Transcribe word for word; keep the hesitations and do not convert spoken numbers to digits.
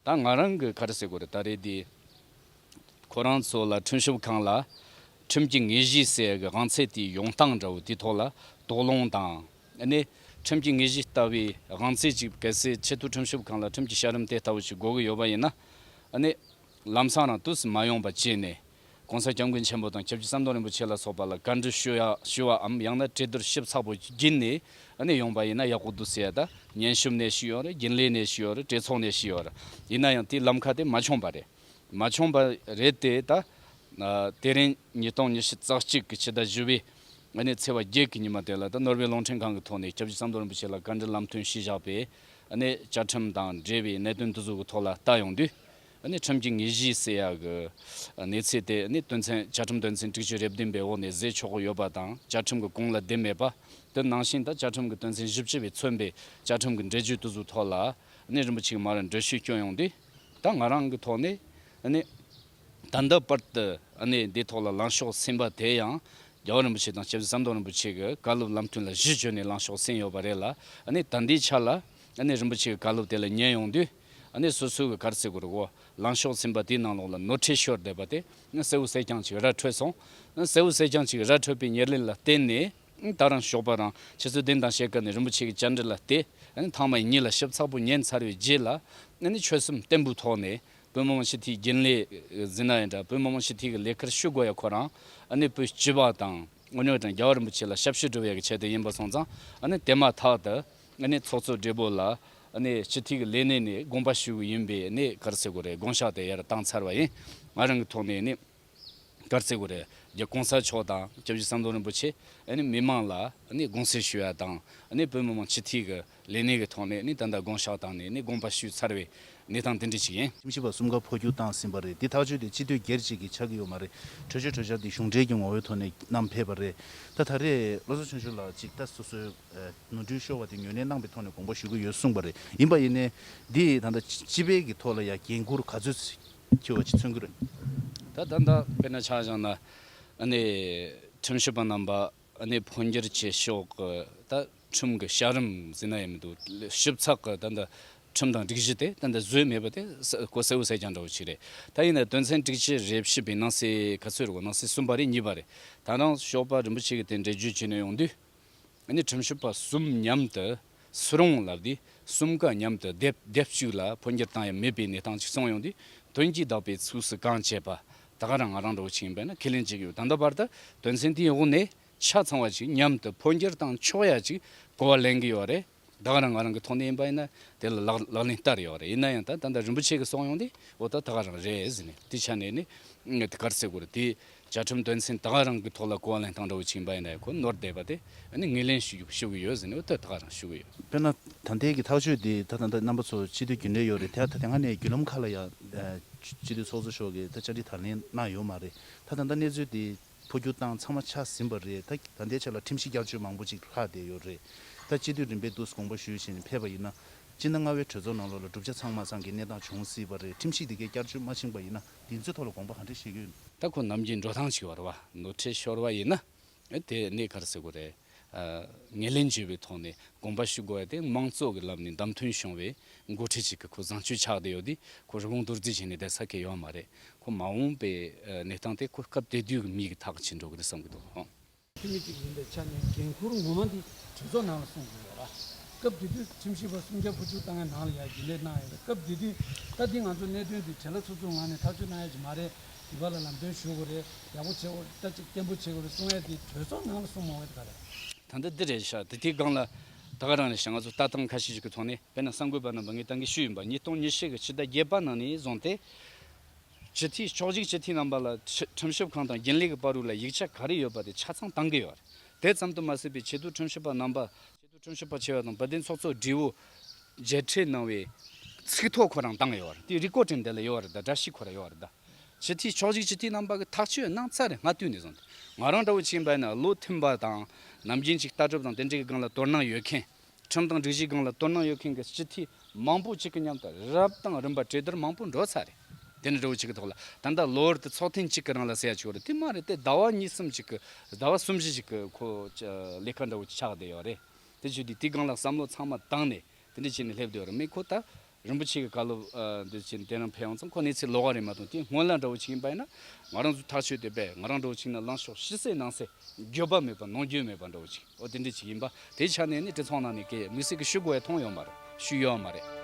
ད་ང་རང་གི་ག་རེ་ཟེར་དགོས་རེད། ད་རེད་དེ། ཁོ་རང་ཚོ་ལ་ཁྲིམས་ཞིབ་ཁང་ལ་ཁྲིམས་ཀྱི་དངོས་གཞི་ཟེར་གི་དབང་ཚད་དེའི་ཡོང་སྟངས་འདྲ་བོ་དེའི་ཐོག་ལ་དོགས་སློང་དང་། ཨ་ནི་ཁྲིམས་ཀྱི་དངོས་གཞི་ལྟ་བུའི་དབང་ཚད་ཅིག་གལ་སྲིད་ཆེས་མཐོའི་ཁྲིམས་ཞིབ་ཁང་ལ་ཁྲིམས་ཀྱི་བྱ་རིམ་དེ་ལྟ་བུ་ཞིག་དགོས་ཀྱི་ཡོད་པ་ཡིན་ན། ཨ་ནི་ལམ་སང་རང་དུས་སུ་མ་ཡོང་པ་བྱས་ནས། ༸གོང་ས་༸སྐྱབས་མགོན་ཆེན་པོ་དང་སྐྱབས་རྗེ་ཟམ་གདོང་རིན་པོ་ཆེ་ལ་སོགས་པ་ལ་བཀའ་འདྲི་ཞུ་ཡ་ཞུ་བའམ། ཡང་ན་གྲོས་བསྡུར་ཞིབ་ཚགས་པོ་བགྱིས་ནས་ཨ་ནི་ཡོང་པ་ཡིན་ན་ཡག་པོ་འདུག་ཟེར་ཡ། ད་ཉན་ཞིབ་ནས་ཞུས་ཡོད་རེད། རྒྱུན་ལས་ནས་ཞུས་ཡོད་རེད། གྲོས་ཚོགས་ནས་ཞུས་ཡོད་རེད། ཡིན་ན་ཡང་དེའི་ལམ་ཁ་དེ་མ་བྱུང་པ་རེད། མ་བྱུང་པ་རེད་དེ། ད་ཨ་དེ་རིང་ཉིས་སྟོང་ཉི་ཤུ་རྩ་གཅིག་གི་ཕྱི་ཟླ་བཞི་པའི་ཨ་ནི་ཚེས་པ་བརྒྱད་ཀྱི་ཉི་མ་དེ་ལ། ད་ནོར་ཝེ་རླུང་འཕྲིན་ཁང་གི་ཐོག་ནས་སྐྱབས་རྗེ་ཟམ་གདོང་རིན་པོ་ཆེ་ལ་བཀའ་འདྲི་ལམ་སྟོན་ཞུས་བཞག་པའི་ཨ་ནི་བཅའ་ཁྲིམས་དང་འབྲེལ་བའི་གནད་དོན་དེ་ཚོ་གི་ཐོག་ལ་ལྟ་ཡོང་དུས། ཨ་ནི་ཁྲིམས་ཀྱི་དངོས་གཞི་ཟེར་ཡ་གི་གནས་ཚད་དེ། ཨ་ནི་དོན་ཚན། བཅའ་ཁྲིམས་དོན་ཚན་དྲུག་ཅུ་རེ་བདུན་པའི་འོག་ནས་བཟོས་ཆོག་གི་ཡོད་པ་དང་། བཅའ་ཁྲིམས་ཀྱི་གོང་ལ་བསྡད་མེད་པ། དེ་ནང་བཞིན་ད་བཅའ་ཁྲིམས་ཀྱི་དོན་ཚན་བཞི་བཅུ་པས་མཚོན་པའི་བཅའ་ཁྲིམས་ཀྱི་འགྲེལ་བརྗོད་དེ་ཚོའི་ཐོག་ལ། ཨ་ནི་རིན་པོ་ཆེ་གིས་མར་འགྲེལ་བཤད་བསྐྱོན་ཡོང་དུས། ད་ང་རང་གི་ཐོག་ནས་ཨ་ནི་ད་ལྟ་བར་དུ་ཨ་ནི་འདིའི་ཐོག་ལ་ལངས་ཕྱོགས་ཟིན་པ་དེ་ཡང་རྒྱལ་བ་རིན་པོ་ཆེ་དང་སྐྱབས་རྗེ་ཟམ་གདོང་རིན་པོ་ཆེ་གི་བཀའ་སློབ་ལམ་སྟོན་ལ་གཞི་བཅོལ་ནས་ལངས་ཕྱོགས་ཟིན་ཡོད་པ་རེད་ལ། ཨ་ནི་ད་ལྟའི་ཆ་ལ་ཨ་ནི་རིན་པོ་ཆེ་གི་བཀའ་སློབ་དེ་ལ་ཉན་ཡོང་དུས། ཨ་ནི་སོ་སོའི་གི་ག་རེ་ཟེར་དགོས་རེད། འོ། ལངས་ཕྱོགས་ཟིན་པ་དེའི་ནང་ལོགས་ལ་ནོར་འཁྲུལ་ཤོར་བསྡད་པ་དེ་ཨ་ནི་གསལ་བོ་གསལ་རྐྱང་ཅིག་ར་འཕྲོད་སོང་། ཨ་ནི་གསལ་བོ་གསལ་རྐྱང་ཅིག་ར་འཕྲོད་པའི་ཉེར་ལེན་ལ་བརྟེན་ནས། ཨ་ནི་ད་རང་ཞོགས་པ་རང་ཆུ་ཚོད་བདུན་དང་ཕྱེད་ཀ་ནས་རིན་པོ་ཆེ་གི་བཅར་འདྲི་ལ་བལྟས། ཨ་ནི་ཐེངས་མ་གཉིས་ལ་ཞིབ་ཚགས་པོ་ཉན་ཚར་བའི་རྗེས་ལ། ཨ་ནི་ཆོད་སེམས་བརྟན་པོའི་ཐོག་ནས། བོད་མི་མང་སྤྱི་འཐུས་རྒྱུན་ལས་ཟིན་ན་ཡང་འདྲ། བོད་མི་མང་སྤྱི་འཐུས་ཀྱི་ལས་ཀར་ཞུགས་དགོས་ཡ་ཁོ་རང་ཨ་ནི་བོད་སྤྱི་པ་དང་། དངོས་གནས་དྲང་རྒྱལ་བ་རིན་པོ་ཆེ་ལ་ཞབས་ཞུ་སྒྲུབ་ཡ་གི་ཆེད་དུ་ཡིན་པ་སོང་ཙང་། ཨ་ནི་དེ་མ་ཐག་ཏུ་ཨ་ནི་ཚོགས་གཙོ་སྦྲེལ་པོ་ལ་ཨ་ནི་སྤྱི་འཐུས་ཀྱི་ལས་གནས་ནས་དགོངས་པ་ཞུ་གི་ཡིན་པའི་ཨ་ནི་ག་རེ་ཟེར་དགོས་རེད། དགོངས་ཞག་དེ་ཡར་བཏང་ཚར་བ་ཡིན། ང་རང་གི་ཐོག་ནས་ཨ་ནི་ག་རེ་ཟེར་དགོས་རེད། རྒྱལ་གོང་ས་མཆོག་དང་སྐྱབས་རྗེ་ཟམ་གདོང་རིན་པོ་ཆེ་ཨ་ནི་མི་མང་ལ་ཨ་ནི་དགོངས་སེལ་ཞུ་ཡ་དང་། ཨ་ནི་བོད་མི་མང་སྤྱི་འཐུས་ཀྱི་ལས་གནས་ཀྱི་ཐོག་ནས་ཨ་ནི་ད་ལྟ་དགོངས་ཞག་བཏང་ནས་ཨ་ནི་དགོངས་པ་ཞུས་ཚར་བའི་གནས་སྟངས་དེ་འདྲ་ཅིག་ཡིན། ཁྲིམས་ཞིབ་པ་གསུམ་ཀ་འཕོ་འགྱུར་བཏང་ཟིན་པ་རེད། འདི་ཐག་གཅོད་དེ་སྤྱི་འཐུས་སྒེར་གཅིག་གིས་ཆགས་ཀྱི་ཡོད་མ་རེད། གྲོས་ཆོད་གྲོས་འཆར་འདི་གཞུང་འབྲེལ་གྱི་ངོ་བོའི་ཐོག་ནས་བསྣམས་ཕེབས་པ་རེད། ད་ད་རེས་བློ་བཟང་ཆོས་འབྱོར་ལགས་ཅིག་ད་སོ་སོའི་ནོར་འཁྲུལ་ཤོར་བ་དེ་ངོས་ལེན་གནང་པའི་ཐོག་ནས་དགོངས་པ་ཞུ་གི་ཡོད་གསུངས་པ་རེད། ཡིན་པ་ཡིན་ནའི་འདི་ད་ལྟ་སྤྱི་པའི་གི་ཐོག་ལ་ཡ་འགན་འཁུར་ག་ཚོད་འཁྱེར་བ་ཅིག་མཚོན་གྱི་རེད། ད་ད་ལྟ་དཔེར་ན་ཆ་བཞག་ན། ཨ་ནི་ཁྲིམས་ཞིབ་པ་རྣམ་པ་ཨ་ནི་འཕོ་འགྱུར་བྱེད་ཕྱོགས་ཀྱི་ད་ཁྲིམས་ཀྱི་བྱ་རིམ་ཟེར་ན་ཡང་མི་འདུག་ཞིབ་ཚགས་ཀྱི་ད་ལྟ་ཁྲིམས་དང་སྒྲིག་གཞི་དེ་ད་ལྟ་བཟོས་མེད་པ་དེ་ས་གོ་གསལ་བོ་གསལ་རྐྱང་འདྲ་བོ་ཞིག་རེད། ད་ཡིན་ན་དོན་ཚན་དྲུག་ཅུ་རེ་བཞི་པའི་ནང་གསེས་ག་ཚོད་རེད་གོ། ནང་གསེས་གསུམ་པ་རེད། གཉིས་པ་རེད། ད་རང་ཞོགས་པ་རིན་པོ་ཆེ་གིས་དེ་འགྲེལ་བརྗོད་བྱས་ནས་ཡོང་དུས། ཨ་ནི་ཁྲིམས་ཞིབ་པ་གསུམ་མཉམ་དུ་སུ་རུང་ལབ་དུས། གསུམ་ཀ་མཉམ་དུ་སྡེབ་སྡེབ་གཅིག་ལ་འཕོ་འགྱུར་བཏང་ཡ་མེད་པའི་གནས་སྟངས་ཅིག་བྱུང་ཡོང་དུས། དོན་གྱིས་བདག་པོའི་ཚུགས་སུ་གང་བྱས་པ། ད་ག་རང་ང་རང་འདྲ་བོ་ཅིག་ཡིན་པ་ཡིན་ན་ཁས་ལེན་བྱེད་ཀྱི་ཡོད། ད་ལྟ་བར་དུ་དོན་ཚན་དེའི་འོག་ནས་ཆ་ཚང་བ་ཅིག་མཉམ་དུ་འཕོ་འགྱུར་བཏང་ཆོག་ཡ་ཅིག་གོ་བ་ལེན་གྱི་ཡོད་རེད། ད་ག་རང་ང་རང་གི་ཐོག་ནས་ཡིན་པ་ཡིན་ན་དེ་ལ་ལག་ལག་ལེན་བསྟར་ཡོད་རེད། ཡིན་ན་ཡང་ད་ད་ལྟ་རིན་པོ་ཆེ་གིས་གསུངས་ཡོང་དུས། འོ་ད་ད་ག་རང་རེད་ཟེར་ནས། དེ་ཆ་ནས་ནི་དེ་ག་རེ་ཟེར་དགོས་རེད། དེ་བཅའ་ཁྲིམས་དོན་ཚན་ད་ག་རང་གི་ཐོག་ལ་གོ་བ་ལེན་སྟངས་འདྲ་བོ་ཅིག་ཡིན་པ་ཡིན་ན་ཡང་ཁོ་ནོར་བསྡད་པ་དེ་ཨ་ནི་ངོས་ལེན་ཞུ་ཞུ་གི་ཡོད་ཟེར་ནས། འོ་ད་ད་ག་རང་ཞུ་གི་ཡོད། དཔེར་ན་ད་ལྟའི་གི་ཐག་གཅོད་དེ་ད་ད་ལྟ་རྣམ་པ་ཚོ་སྤྱི་འཐུས་རྒྱུན་ལས་ཡོད་རེད། དེ་ད་དེ་སྔ་ནས་བརྒྱུད་ལམ་ཁག་ལ་ཡང་སྤྱི་འཐུས་ཚོགས་གཙོ་མཆོག་གིས་ད་བཅར་འདྲི་དང་ལེན་གནང་ཡོད་མ་རེད། ད་ད་ལྟ་གནས་ཚུལ་དེ་འཕོ་འགྱུར་བཏང་ཚང་མ་ཆགས་ཟིན་པ་རེད། ད་ད་ལྟའི་ཆ་ལ་ཁྲིམས་གཞི་བསྐྱར་བཅོས་མང་པོ་ཅིག་ལྷག་བསྡད་ཡོད་རེད། ད་སྤྱི་འཐུས་རིམ་པས་འདུག་དགོངས་པ་ཞུས་བཞིན་ཕེབས་པ་ཡིན་ན། སྤྱི་ཟླ་ལྔ་པའི་གྲོས་ཚོགས་ནང་ལོགས་ལ་གྲུབ་ཆ་ཚང་མ་ཚང་གི་གནས་སྟངས་བྱུང་སྲིད་པ་རེད། ཁྲིམས་གཞི་འདི་གའི་བསྐྱར་བཅོས་མ་ཕྱིན་པ་ཡིན་ན་འདི་ཚོའི་ཐོག་ལ་དགོངས་པ་ག་འདྲ་བཞེས་ཀྱི་ཡོད། ད་ཁོ་ནམ་རྒྱུན་འགྲོ་སྟངས་ཅིག་ཡོད་རེད་བ། ནོར་འཁྲུལ་ཤོར་བ་ཡིན་ན། ཨེ་དེ་ནས་ག་རེ་ཟེར་དགོས་རེད། ཨ། ངོས་ལེན་བྱས་པའི་ཐོག་ནས་དགོངས་པ་ཞུ་དགོས་ཡ་དེ་མང་གཙོ་གི་ལམ་ནས་བདམས་ཐོན་བྱུང་བའི་འགོ་ཁྲིད་ཅིག་གི་ཁོ་བཟང་སྤྱོད་ཆགས་བསྡད་ཡོད་དུས། ཁོ་རི་བོང་རྡོག་རྫིས་བྱས་ནས་བསྡད་ས་གི་ཡོད་མ་རེད། ཁོ་མ་འོངས་པའི་ཨ་གནས་སྟངས་དེ་ཁོ་སྐབས་དེ་དུས་ཀྱི་མི་གི་ཐག་ཆོད་འགྲོ་གི་རེད་བསམ་གི་འདུག་ཨང་། འཐུས་མི་གཅིག་ཡིན་པའི་ཆ་ནས་འགན་འཁུར་ངོ་མ་འདི་གྲོས་ཚོགས་ནང་ལ་སྲུང་དགོས་ཡོད་ར། སྐབས་དེ་དུས་ཁྲིམས་ཞིབ་པ་གསུམ་བརྒྱ་འཕོ་འགྱུར་བཏང་ཡ་ནང་ལ་ཡ་རྒྱུན་ལས་གནང་ཡོད་རེད། སྐབས་དེ་དུས་ད་འདི་ང་ཚོ་གནད་དོན་འདི་བྲེལ་བ་ཚུབ་ཚུབ་ངང་ནས་ཐག་གཅོད་གནང་ཡ་ཅིག་མ་རེད། ཡུལ་བ་ལ་ལམ་སྟོན་ཞུ་དགོས་རེད། ཡག་པོ་བྱེད་དགོས་རེད། ད་ཅིག་བརྟན་པོ་བྱེད་དགོས་རེད་གསུང་ཡ་འདི་གྲོས་ཚོགས་ནང་ལ་གསུང་མ་འོས་ད་ག་རེད། ད་ལྟ་འདི་རེད་ཤག་ད་དེའི་སྒང་ལ་ད་ག་རང་རེད་ཤག་ང་ཚོ་ལྟ་སྟངས་ཁ་ཤས་ཤིག་གི་ཐོག་ནས། དཔེར་ན་གསར་འགོད་པ་རྣམ་པ་ངས་ད་གིན་ཞུས་ཡིན་པ། ཉིས་སྟོང་ཉི་ཤུ་གི་ཕྱི་ཟླ་བརྒྱད་པ་ནང་ནས་བཟུང་སྟེ། སྤྱི་འཐུས་ཕྱོགས་བཞི་སྤྱི་འཐུས་རྣམ་པ་ལ་ཁྲི་ཁྲིམས་ཞིབ་ཁང་དང་རྒྱུན་ལས་ཀྱི་བར་དུ་ལ་ཡིག་ཆ་ག་རེ་ཡོད་པ་དེ་ཆ་ཚང་བཏང་གི་ཡོད་རེད། དེ་ཙམ་དུ་མ་ཟད་པའི་ཆེས་མཐོའི་ཁྲིམས་ཞིབ་པ་རྣམ་པ། ཆེས་མཐོའི་ཁྲིམས་ཞིབ་པ་ཆེ་བ་དང་དཔལ་ལྡན་ཚོགས་གཙོ་སྦྲེལ་པོ་མཇལ་འཕྲད་གནང་བའི་ཚིག་ཐོ་ཁོ་རང་བཏང་ཡོད་རེད། དེ་རི་ཀོ་ཌིང་དེ་ལ་ཡོད་རེད། ད་སྒྲ་ཕྱོགས་ཁོ་རང་ཡོད་རེད། ད་སྤྱི་འཐུས་ཕྱོགས་བཞི་སྤྱི་འཐུས་རྣམ་པ་གི་ཐག་གཅོད་གནང་ཚར་རེད། སྔ་དུས་ནས་བཟུང་སྟེ་ང་རང་འདྲ་བོ་ཅིག་ཡིན་པ་ཡིན་ན་ལོ་མཐུན་པ་དང་ནམ་རྒྱུན་ཅིག་ལྟ་གྲུབ་དང་དེ་འདྲའི་གི་སྒང་ལ་དོ་སྣང་ཡོད་མཁན། ཁྲིམས་དང་སྒྲིག་གཞིའི་སྒང་ལ་དོ་སྣང་ཡོད་མཁན་གྱི་སྤྱི་འཐུས་མང་པོ་གཅིག་གི་མཉམ་དུ་རབ་དང་རིམ་པ་གྲོས་བསྡུར་མང་པོ་འགྲོ་ཚར་རེད། དེ་ནི་འདྲ་བོ་གཅིག་གི་ཐོག་ལ་ད་ལྟ་ལོ་བར་དུ་ཚོགས་ཐེངས་གཅིག་གི་རིང་ལ་ཟེར་ཡ་ཆོག་རེད། དེ་མ་རེད་དེ་ཟླ་བ་གཉིས་གསུམ་གཅིག་གི་ཟླ་བ་གསུམ་བཞི་གཅིག་གི་ཁོ་ལས་ཀ་འདྲ་བོ་ཆགས་བསྡད་ཡོད་རེད། དེ་བྱས་དུས་དེའི་སྒང་ལ་བསམ་བློ་ཚང་མ་བཏང་ནས་དེ་འདྲ་བྱས་ནས་སླེབས་བསྡད་ཡོད་རེད། མི་ཁོ་ད་ རིན་པོ་ཆེ་གི་བཀའ་སློབ་ཨ་འདི་བྱས་ནས་དེ་རིང་ཕེབས་ཡོང་ཙང་ཁོ་གནས་ཚུལ་ལོགས་ཀ་རེད་མ་གཏོགས། དེ་སྔོན་ལ་འདྲ་བོ་ཅིག་ཡིན་པ་ཡིན་ན། ང་རང་ཚོ་ཐག་ཆོད་དེ་བས་ང་རང་འདྲ་བོ་ཅིག་ན་ལངས་ཕྱོགས་ཕྱི་གསལ་ནང་གསལ། འགྱོད་པ་མེད་པ་ནོར་འགྱོད་མེད་པ་འདྲ་བོ་ཅིག་འོ་དེ་འདྲ་ཅིག་ཡིན་པ། དེའི་ཆ་ནས་ནི་གྲོས་ཚོགས་ནང་ནས་གི་དམིགས་བསལ་གྱི་ཞུ་དགོས་ཡ་མཐོང་ཡོད་མ་རེད། ཞུ་ཡོད་མ་རེད།